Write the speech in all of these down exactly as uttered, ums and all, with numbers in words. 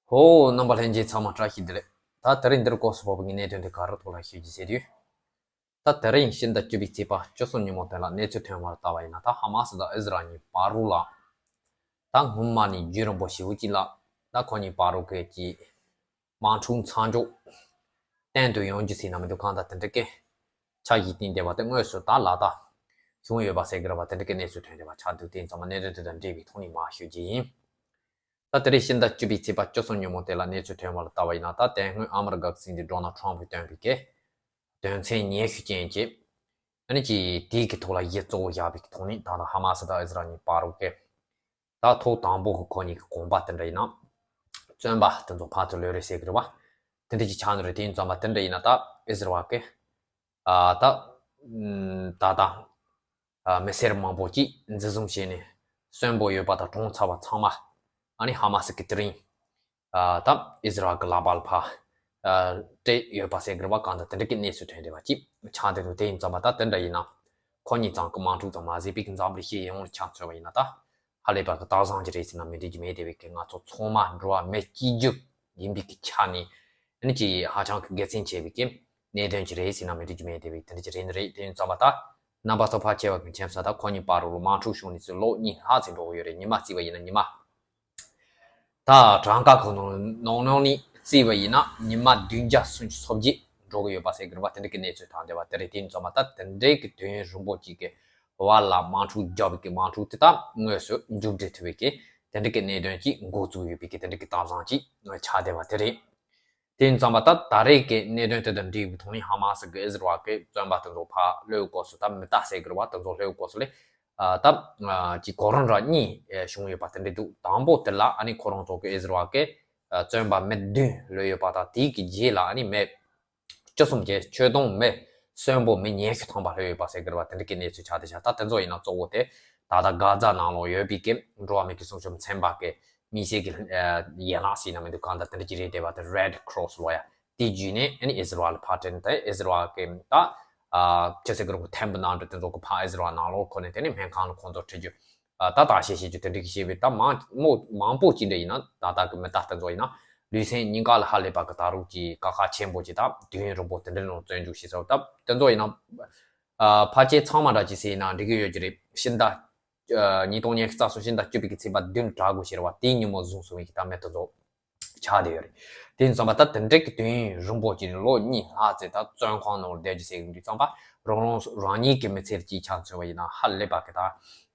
ཧོ། རྣམ་པ་ལྷན་རྒྱས་ཚང་མ་བཀྲ་ཤིས་བདེ་ལེགས། ད་དེ་རིང་འདིར་སྐོར་སུ་བབས་པའི་གནད་དོན་དེ་ག་རེ་ཐོག་ལ་ཞུ་རྒྱུ་ཟེར་དུས། ད་དེ་རིང་ཕྱི་ཟླ་བཅུ་པའི་ཚེས་པ་བཅུ་གསུམ་ཉིན་མོ་དེ་ལ་གནས་ཚུལ་ཐོན་པར་ལྟ་བ་ཡིན་ན། ད་ཧ་མ་སི་དང་ཨི་ཟི་རལ་གཉིས་བར་རུ་ལ། ད་སྔོན་མ་ནས་རྒྱུན་རིང་པོ་ཞེ་པོ་ཅིག་ལ། ད་ཁོ་གཉིས་བར་རུ་གི་ཀྱི་དམག་འཁྲུག་མཚམས་འཇོག་གཏན་དུ་ཡོང་རྒྱུ་ཟེར་ན་མི་འདུག་གང་ལྟར་དེ་འདྲ་གི་འཆར་གཞི་བཏིང་བསྡད་པ་དེ་དངོས་སུ་ད་ལག་བསྟར་བྱུང་ཡོད་པ་ཟེར་གི་རེད་པ། དེ་འདྲ་གི་གནས་ཚུལ་ཐོན་བསྡད་པ་ཆགས་འདུག་དེ་ཡིན་ཙང་མ་གནད་དོན་དེ་དང་འབྲེལ་བའི་ཐོག་ནས་མར་ཞུ་རྒྱུ་ཡིན། ད་དེ་རིང་ཕྱི་ཟླ་བཅུ་པའི་ཚེས་པ་བཅུ་གསུམ་ཉིན་མོ་དེ་ལ་གནས་ཚུལ་ཐོན་པ་ལ་ལྟ་བ་ཡིན་ན། ད་དེ་སྔོན་ཨ་མི་རི་ཀ་གི་སྲིད་འཛིན་ཌོ་ནལ་ཊམ་པས་བཏོན་པའི་གི་དོན་ཚན་ཉི་ཤུ་ཅན་གྱི་ཨ་ནི་ཀྱི་དེའི་གི་ཐོག་ལ་གཞི་གཙོ་བོ་བཞག་པའི་གི་ཐོག་ནས། ད་ལྟ་ཧ་མ་སི་དང་ཨི་ཟི་རལ་གཉིས་བར་རུ་གི་ད་ཐོག་དང་པོ་གི་ཁོ་གཉིས་ཀྱི་གོམ་པ་དེ་འདྲ་ཡིན་ན། བཙོན་པ་དེ་ཚོ་ཕར་ཚུར་ལོག་རེས་ཟེར་གི་རེད་པ། དེ་འདྲ་ཅིག་ཆགས་ནི་རེད། དེ་ཡིན་ཙང་མ་དེ་འདྲ་ཡིན་ན་ད་ཨི་ཟི་རལ་གི་ཨ་ད་ད་ད་ཨ་མི་སེར་མང་པོ་ཅིག་འཛིན་བཟུང་བྱས་ནས་གསོན་པོ་ཡོད་པ་དང་གྲོངས་ཚར་བ་ཚང་མ། ཨ་ནི་ཧ་མ་སི་གི་དེ་རིང་ཨ་ད་ཨི་ཟི་རལ་གི་ལག་པ་ལ་ཕར་ཨ་སྤྲད་ཡོད་པ་ཟེར་གི་རེད་པ། གང་ལྟར་དེ་འདྲ་གི་གནས་ཚུལ་ཐོན་བསྡད་པ་ཅིག་ཆགས་བསྡད་འདུག་དེ་ཡིན་ཙང་མ་ད་དེ་འདྲ་ཡིན་ན། ཁོ་གཉིས་ཚང་གི་དམག་འཁྲུག་ཙམ་མ་ཟད་པའི་གི་འཛམ་བུ་གླིང་སྤྱི་ཡོངས་ལ་ཆ་མཚོན་པ་ཡིན་ན། ད་ཧ་ལས་པ་གི་སྟག་ཚང་གི་རེད་ཟེར་ན་མི་འགྲིག་རྒྱུ་མེད་བསྡད་པའི་གི། ང་ཚོ་ཚང་མ་འགྲོ་བ་མི་གཅིག་གྱུར་ཡིན་པའི་གི་ཆ་ནས། ཨ་ནི་ཀྱི་ཧ་ཅང་གི་དགེ་མཚན་ཆེ་བའི་གི་གནད་དོན་ཅིག་རེད་ཟེར་ན་མི་འགྲིག་རྒྱུ་མེད་བསྡད་པའི་དེ་འདྲ་ཅིག་རེད་ནི་རེད། དེ་ཡིན་ཙང་མ་ད་རྣམ་པ་ཚོ་ཕལ་ཆེ་བ་གི་མཁྱེན་ས། ད་ཁོ་གཉིས་བར་རུ་དམག་འཁྲུག་བྱུང་ནས་ཚུར་ལོ་གཉིས་ལྷག་ཙམ་འགྲོ་གི་ཡོད་རེད། ཉི་མ་བརྩིས་པ་ཡིན་ན་ཉི་མ། ད་གྲངས་ཀ་ཁོ་ནང་ནང་ནང་ནས་བརྩིས་པ་ཡིན་ན་ཉི་མ་བདུན་བརྒྱ་སུམ་ཅུ་སོ་བརྒྱད་འགྲོ་གི་ཡོད་པ་ཟེར་གི་རེད་པ། དེ་འདྲ་གི་གནས་ཚུལ་ཐོན་བསྡད་པ་དེ་རེད། དེ་ཡིན་ཙང་མ་ད་དེ་འདྲའི་གི་དུས་ཡུན་རིང་པོ་ཅིག་གི་བར་ལ་དམག་འཁྲུག་རྒྱག་པའི་གི་དམག་འཁྲུག་དེ་ད་དངོས་སུ་མཇུག་སྒྲིལ་ཐུབ་པའི་གི་དེ་འདྲ་གི་གནད་དོན་ཅིག་འགོ་བཙུགས་ཡོད་པའི་གི་དེ་འདྲ་གི་གཏམ་བཟང་ཅིག་ཆགས་བསྡད་པ་དེ་རེད། དེ་ཡིན་ཙང་མ་ད་ད་རེས་ཀྱི་གནད་དོན་དེ་དང་འབྲེལ་བའི་ཐོག་ནས་ཧ་མ་སི་གི་ཨི་ཟི་རལ་གི་བཙོན་པ་དེ་ཚོ་ཕར་གློད་སྐབས་སུ། ད་མི་རྟ་ཟེར་གི་རེད་པ། དེ་ཚོ་གློད་སྐབས་སུ་ལས་ཨ་ད་ཨ་ཀྱི་གོ་རིམ་ར་གཉིས་ཨེ་བྱུང་ཡོད་པ་དེ་འདྲ་འདུག་དང་པོ་དེ་ལ་ཨ་ནི་ཁོ་རང་ཚོ་གི་ཨི་ཟི་རལ་གི་ཨ་བཙོན་པ་མི་བདུན་གློད་ཡོད་པ་དང་། དེའི་གི་རྗེས་ལ་ཨ་ནི་མི་བཅུ་གསུམ་གྱི་ཆོས་དོན་མི་གསོན་པོ་མི་ཉི་ཤུ་ཐམ་པ་གློད་ཡོད་པ་ཟེར་གི་རེད་པ། དེ་འདྲ་གི་གནས་ཚུལ་ཆགས་བསྡད་ཤག་ད་དེ་ཚོ་ཡིན་ན་གཙོ་བོ་དེ་ད་ལྟ་གྷ་ཛ་ནང་ལོགས་ཡོད་པའི་གི་འགྲོ་བ་མི་གི་སྲུང་སྐྱོབ་ཚན་པ་གི་དམིགས་བསལ་གྱི་ཨ་ཡན་ལག་ཟེར་ན་མི་འདུག་གང་ལྟར་དེ་འདྲ་ཅིག་རེད་བསྡད་པ་དེ། Red Cross ལབ་ཡ་དེ་བརྒྱུད་ནས་ཨ་ནི་ཨི་ཟི་རལ་ལ་ཕར་སྤྲད་ནས། ད་ཨི་ཟི་རལ་གྱི་ད་ཨ་ཅི་ཟེར་གི་རེད། ཁོ་ཐེམ་པ་ནང་འདྲ་དེ་ཚོ་གི་ཕར་ཨི་ཟི་རལ་ནང་ལོགས་ཁོ་ནས་དེ་ནས་སྨན་ཁང་ལ་ཁོང་ཚོ་ཁྲིད་རྒྱུ། ཨ་ད་ད་བཤད་བཤད་རྒྱུ་དེ་འདྲ་གི་བཤད་པའི། ད་མང་མོ་མང་པོ་ཅིག་འདྲ་ཡིན་ན་ད་ལྟ་གི་མི་རྟ་དེ་ཚོ་ཡིན་ན་ལུས་སེམས་གཉིས་ཀ་ལ་ཧ་ལས་པ་གི་ད་རུང་ཅིག་དཀའ་ཁག་ཆེན་པོ་ཅིག་ད་དུས་ཡུན་རིང་པོ་དེ་འདྲ་ནང་བཙོན་འཇུག་བྱས་ཚར། ད་དེ་ཚོ་ཡིན་ན་ཨ་ཕལ་ཆེར་ཚང་མ་འདྲ་ཅིག་ཟེར་ཡིན་ན་འགྲིག་གི་ཡོད་ཀྱི་རེད། ཕྱི་ཟླ་ཨ་ཉིས་སྟོང་ཉི་ཤུ་རྩ་གསུམ་ཕྱི་ཟླ་བཅུ་པའི་གི་ཚེས་པ་བདུན་དྲུག་དགུ་ཟེར་བ་དེའི་ཉིན་མོ་བཟུང་སོང་བའི་གི་ད་མི་དེ་ཚོ་ཆགས་བསྡད་ཡོད་རེད། དེ་ཡིན་ཙང་མ་ད་དེ་འདྲ་གི་དུས་ཡུན་རིང་པོ་ཅིག་ལོ་གཉིས་ལྷག་ཙམ་ད་བཙོན་ཁང་ནང་བསྡད་རྒྱུ་ཟེར་གི་འདུག་ཙང་པ། རང་རང་རང་ཉིད་ཀྱི་མི་ཚེར་ཅིག་ཆ་མཚོན་པ་ཡིན་ན་ཧ་ལས་པ་གི་ད་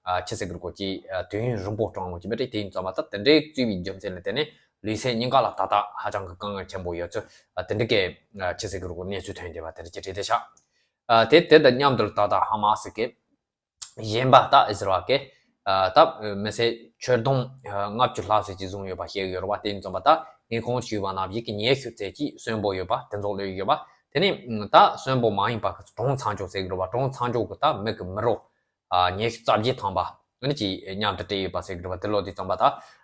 ཨ་ཅི་ཟེར་གི་རེད། ཀོ་ཅིག་ཨ་དུས་ཡུན་རིང་པོ་སྤྲང་ལོང་ཅིག་མི་རེད། དེ་ཡིན་ཙང་མ་ད་དེ་འདྲའི་བརྩིས་པའི་རྒྱུ་མཚན་ལ་བརྟེན་ནས་ལུས་སེམས་གཉིས་ཀ་ལ་ད་ལྟ་ཧ་ཅང་གི་དཀའ་ངལ་ཆེན་པོ་ཡོད་ཚུལ་ཨ་དེ་འདྲ་གི་ཨ་ཅི་ཟེར་གི་རེད། ཀོ་གནས་ཚུལ་ཐོན་བསྡད་པ་དེ་འདྲ་ཅིག་རེད་དེ་ཤག་ཨ་དེ་དེ་དང་མཉམ་དུ་ད་ལྟ་ཧ་མ་སི་གི་གཞན་པ་ད་ཨི་ཟི་རལ་གི་ཨ་ད་མི་སེར་ཁྱོན་བསྡོམས་ཨ་ལྔ་བཅུ་ལྷག་ཙམ་ཅིག་བཟུང་ཡོད་པ་བཤད་ཡོད་རེད་པ། དེ་ཡིན་ཙང་པ་ད་ངས་གོང་ཞུས་པ་ནང་བཞིན་གྱི་ཉི་ཤུ་ཙམ་ཅིག་གསོན་པོ་ཡོད་པ་དེ་ཚོ་གློད་ཡོད་པ། དེ་ནས་ད་གསོན་པོ་མ་ཡིན་པ་གི་གྲོངས་མཚམས་འཇོག་ཟེར་གི་རེད་པ། གྲོངས་མཚམས་འཇོག་གི་ད་མི་གི་མི་རོ་ཨ་ཉི་ཤུ་རྩ་བརྒྱད་ཐམ་པ་ཨ་ནི་ཅིག་མཉམ་དུ་སྤྲད་ཡོད་པ་ཟེར་གི་རེད་པ། དེ་ལོ་དེ་ཙམ་པ་ད་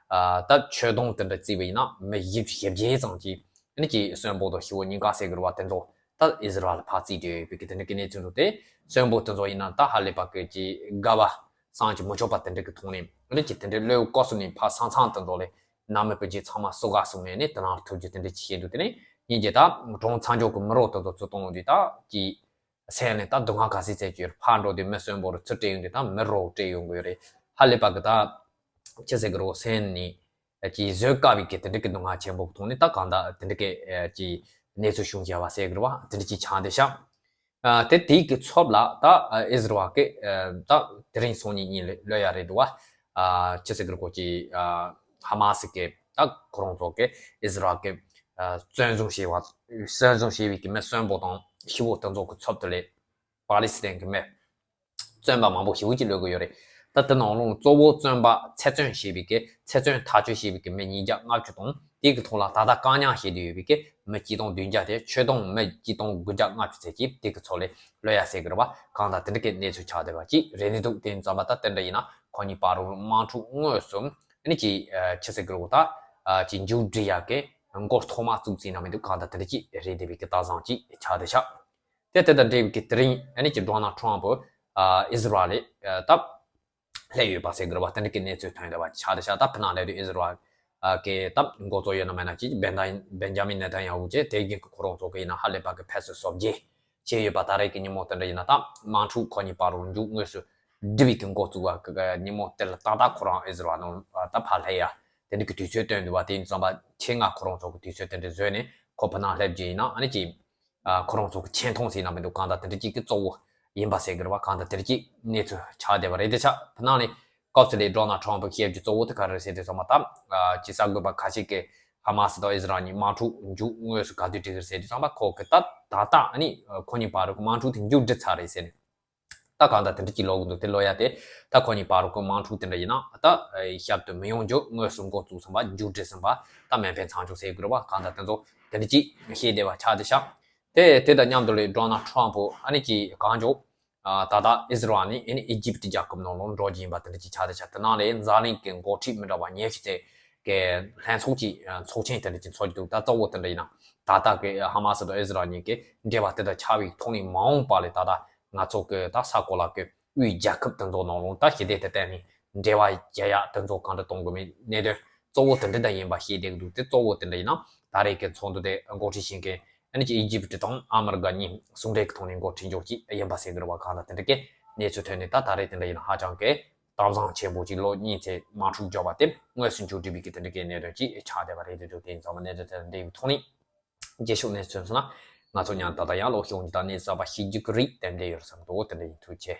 ཨ་ད་ཁྱོན་བསྡོམས་དེ་འདྲ་བརྩིས་པ་ཡིན་ན་མི་བཞི་བཅུ་ཞེ་བརྒྱད་ཙམ་ཅིག་ཨ་ནི་ཅིག་གསོན་པོ་དང་ཤི་བོ་གཉིས་ཀ་ཟེར་གི་རེད་པ། དེ་ཚོ་ད་ཨི་ཟི་རལ་ལ་ཕར་བརྩིས་བསྡད་ཡོད་པའི་གི་དེ་འདྲ་གི་གནས་ཚུལ་འདུག་དེ་གསོན་པོ་དེ་ཚོ་ཡིན་ན་ད་ཧ་ལས་པ་གི་ཅིག་དགའ་བ་བསམ་གྱིས་མི་ཆོག་པ་དེ་འདྲ་གི་ཐོག་ནས་ཨ་ནི་ཅིག་དེ་འདྲའི་གློད་སྐབས་སུ་ནས་ཕར་ས་མཚམས་དེ་ཚོ་ལས་ནང་མི་བུ་རྒྱུད་ཚང་མ་སུ་ག་སོང་ནས་ནི་དེ་ནང་ཐུག་རྒྱུ་དེ་འདྲ་ཅིག་བཤད་འདུག་དེ་ནས་ཉིན་རྒྱུན་ད་གྲོངས་མཚམས་འཇོག་གི་མི་རོ་དེ་ཚོ་ཚུར་གཏོང་དུས་ད་ཅིག་སེམས་ནས་ད་སྡུག་བསྔལ་ག་ཚད་ཚད་ཀྱི་ཕར་འགྲོ་དུས་མི་གསོན་པོ་རུ་ཚུར་སྤྲད་ཡོང་དུས་ད་མི་རོ་སྤྲད་ཡོང་གི་ཡོད་རེད། ཧ་ལས་པ་གི་ད་ཅི་ཟེར་གི་རོ། སེམས་ནས་ཅིག་བཟོད་དཀའ་བའི་གི་དེ་འདྲ་གི་སྡུག་བསྔལ་ཆེན་པོ་གི་ཐོག་ནས་ད་གང་ལྟར་དེ་འདྲ་གི་ཨ་ཅིག་གནས་ཚུལ་བྱུང་བཞག་པ་ཟེར་གི་རེད་པ། དེ་འདྲ་ཅིག་ཆགས་བསྡད་ཤག་ཨ་དེ་དེའི་གི་ཚབ་ལ་ད་ཨ་ཨི་ཟི་རལ་གི་ཨ་ད་དེ་རིང་སང་ཉིན་གཉིས་ལ་གློད་ཡ་རེད་འདུག་པ། ཨ་ཅི་ཟེར་གི་རེད། ཀོ་ཅིག་ཨ་ཧ་མ་སི་གི་ད་ཁོ་རང་ཚོ་གི་ཨི་ཟི་རལ་གི་ཨ་བཙོན་བཟུང་བྱས་པ་བཙོན་བཟུང་བྱས་པའི་གི་མི་གསོན་པོ་དང་ཤི་བོ་དེ་ཚོ་གི་ཚབ་ཏུ་ལས་པ་ལི་སི་ཐན་གི་མི་བཙོན་པ་མང་པོ་ཞེ་པོ་ཅིག་གློད་གི་ཡོད་རེད། ད་དེ་ནང་ལོགས་གཙོ་བོ་བཙོན་པ་ཚེ་བཙོན་བྱས་པའི་གི་ཚེ་བཙོན་ཐག་གཅོད་བྱས་པའི་གི་མི་ཉིས་བརྒྱ་ལྔ་བཅུ་དང་། དེ་གི་ཐོག་ལ་ད་ལྟ་བཀག་ཉར་བྱས་བསྡད་ཡོད་པའི་གི་མི་གཅིག་སྟོང་བདུན་བརྒྱ་དེ་ཆོས་དོན་མི་གཅིག་སྟོང་དགུ་བརྒྱ་ལྔ་བཅུ་ཙམ་ཅིག་དེ་གི་ཚོ་ལས་གློད་ཡ་ཟེར་གི་རེད་པ། གང་ལྟར་དེ་འདྲ་གི་གནས་ཚུལ་ཆགས་བསྡད་པ་ཅིག་རེད་ནི་འདུག་དེ་ཡིན་ཙང་མ་ད་དེ་འདྲ་ཡིན་ན་ཁོ་གཉིས་བར་དུ་དམག་འཁྲུག་དངོས་སུ་ཨ་ནི་ཅིག་ཨ་ཅི་ཟེར་གི་རེད། ད་ཨ་ཅིག་མཇུག་སྒྲིལ་ཡ་གི་འགོ་ཐོག་མ་བཙུགས་ཟེར་ན་མི་འདུག་གང་ལྟར་དེ་འདྲ་ཅིག་རེད་བསྡད་པའི་གི་ལྟ་བཟང་ཅིག་ཆགས་བསྡད་ཤག་དེ་དེ་དང་འབྲེལ་བའི་གི་དེ་རིང་ཨ་ནི་ཅིག་ཌོ་ནལ་ཊམ་པ་ཨ་ཨི་ཟི་རལ་ལ་ཨ་ད་སླེབས་ཡོད་པ་ཟེར་གི་རེད་པ། དེ་འདྲ་གི་གནས་ཚུལ་ཐོན་བསྡད་པ་ཆགས་བསྡད་ཤག་ད་ཕི་ནང་སླེབས་དུས་ཨི་ཟི་རལ་ ཨ་གི་ད་འགོ་གཙོ་ཡོད་ན་མེད་ན་ཅིག་བེན་ད་བེན་ཇ་མིན་ནེ་ཐན་ཡ་ཧུ་བཅས་དེ་གི་ཁོ་རང་ཚོ་གི་ཡིན་ན་ཧ་ལས་པ་གི་ཕེབས་བསུ་གཟབ་རྒྱས་བྱས་ཡོད་པ། ད་རེས་ཀྱི་ཉིན་མོ་དེ་འདྲ་ཡིན་ན་ད་དམག་འཁྲུག་ཁོ་གཉིས་བར་རུ་མཇུག་དངོས་སུ་སྒྲིལ་བའི་གི་འགོ་བཙུགས་པ་གི་ཉིན་མོ་དེ་ལ་ཏག་ཏག་ཁོ་རང་ཨི་ཟི་རལ་ནང་ད་ཕར་སླེབས་ཡ་དེ་འདྲ་གི་དུས་ཚོད་བཏོན་འདུག་པ། དེ་ཡིན་ཙང་པ་ཆེད་མངགས་ཁོ་རང་ཚོ་གི་དུས་ཚོད་དེ་འདྲ་བཟོས་ནས་ཁོ་བོད་ནང་སླེབས་རྒྱུ་ཡིན་ན་ཨ་ནི་ཅིག་ཨ་ཁོ་རང་ཚོ་གི་ཆེ་མཐོང་ཟེར་ན་མི་འདུག་གང་ལྟར་དེ་འདྲ་ཅིག་གི་གཙོ་བོ་ཡིན་པ་ཟེར་གི་རེད་བ། གང་ལྟར་དེ་འདྲ་ཅིག་གནས་ཚུལ་ཆགས་བསྡད་པ་རེད། དེ་ཆ་ཕ་ནང་ནས་སྐབས་སུ་ལས་ཌོ་ནལ་ཊམ་ཕུ་བཤད་རྒྱུ་གཙོ་བོ་དེ་ག་རེ་རེད་ཟེར་དུས་ཙང་མ་ད་ཨ་ཅིག་གསར་འགོད་པ་ཁ་ཤས་ཀྱིས་ཧ་མ་སི་དང་ཨི་ཟི་རལ་གཉིས་དམག་འཁྲུག་མཇུག་དངོས་སུ་ག་དུས་སྒྲིལ་གི་རེད་ཟེར་དུས་ཙང་མ་ཁོ་གི་ད་ད་ལྟ་ཨ་ནི་ཁོ་གཉིས་བར་དུ་དམག་འཁྲུག་དེ་མཇུག་སྒྲིལ་ཚར་རེད་ཟེར་ནས། ད་གང་ལྟར་དེ་འདྲ་ཅིག་ལོག་གི་འདུག་དེ་ལོག་ཡ་དེ་ད་ཁོ་གཉིས་བར་གྱི་དམག་འཁྲུག་དེ་འདྲ་ཡིན་ན་ད་ཞབས་ཏུ་མི་ཡོང་རྒྱུ་དངོས་སུ་འགོ་བཙུགས་ཟིན་པ་མཇུག་སྒྲིལ་ཟིན་པ་ད་མེ་འཕེན་ཚར་འཇོག་ཟེར་དགོས་རེད་བ། གང་ལྟར་དེ་ཚོ་དེ་འདྲ་ཅིག་བཤད་བསྡད་པ་ཆགས་བསྡད་ཤག་དེ་དེ་དང་མཉམ་དུ་ལས་ཌོ་ནལ་ཊམ་ཕུ་ཨ་ནི་ཅིག་གང་བྱུང་ད་ལྟ་ཨི་ཟི་རལ་ནས་ཨ་ནི་ཨི་ཇིབ་ཀྱི་རྒྱལ་ཁབ་ནང་ལོགས་འགྲོ་རྒྱུ་ཡིན་པ་དེ་འདྲ་ཅིག་ཆགས་བསྡད་ཤག་དེ་ནང་ལས་འཛམ་གླིང་གི་འགོ་ཁྲིད་མི་འདྲ་བ་ཉི་ཤུ་ཙམ་གི་ལྷན་ཚོགས་ཀྱི་ཚོགས་ཆེན་དེ་འདྲ་ཅིག་འཚོགས་ཀྱི་འདུག་ད་གཙོ་བོ་དེ་འདྲ་ཡིན་ན་ད་ལྟ་གི་ཧ་མ་སི་དང་ཨི་ཟི་རལ་གཉིས་ཀྱི་འབྲེལ་བ་དེ་དང་ཆགས་པའི་ཐོག་ནས་མ་འོངས་པ་ལས་ད་ལྟ་ང་ཚོ་གི་ད་ས་གོ་ལ་གི་དབུས་རྒྱལ་ཁབ་དེ་ཚོ་ནང་ལོགས་ད་ཞི་བདེ་དེ་བརྟན་ནས་འབྲེལ་བ་རྒྱག་ཡག་དེ་ཚོ་གང་འདྲ་གཏོང་དགོས་མིན་གནད་དོན་གཙོ་བོ་དེ་འདྲ་ད་ཡིན་པ་ཤེས་བསྡད་ཀྱི་འདུག་དེ་གཙོ་བོ་དེ་འདྲ་ཡིན་ན་ད་རེས་ཀྱི་ཚོགས་འདུ་དེ་འགོ་ཁྲིད་བྱེད་མཁན་ཨ་ནི་ཀྱི་ཨི་ཇིབ་དང་ཨ་མི་རི་ཀ་གཉིས་ཟུང་འབྲེལ་གྱི་ཐོག་ནས་འགོ་ཁྲིད་འཇོག་གི་ཡིན་པ་ཟེར་གྱི་རེད་བ། གང་ལ་དེ་འདྲ་གི་གནས་ཚུལ་ཐོན་ནས་ད་ད་རེས་དེ་འདྲ་ཡིན་ན་ཧ་ཅང་གི་གཏམ་བཟང་ཆེན་པོ་ཅིག་ལོ་གཉིས་ཚེ་དམག་འཁྲུག་བརྒྱབ་པ་དེ་དངོས་སུ་མཇུག་སྒྲིལ་བའི་གི་དེ་འདྲ་གི་གནད་དོན་ཅིག་ཆགས་བསྡད་པ་རེད། དེ་འདྲ་དེ་ཡིན་ཙང་མ་གནད་དོན་དེ་འདྲ་ཡི་ཐོག་ནས་རྗེས་ཕྱོགས་གནས་ཚུལ་སོང་ན་ང་ཚོ་ཉན་ད་ལྟ་ཡང་ལོ་ཤོང་ཅིག་དང་གནས་ཚུལ་བཤད་རྒྱུ་གི་རིགས་དེ་འདྲ་ཡོད་བསམ་འདུག་དེ་འདྲ་ཡིན། ཐུགས་རྗེ་ཆེ།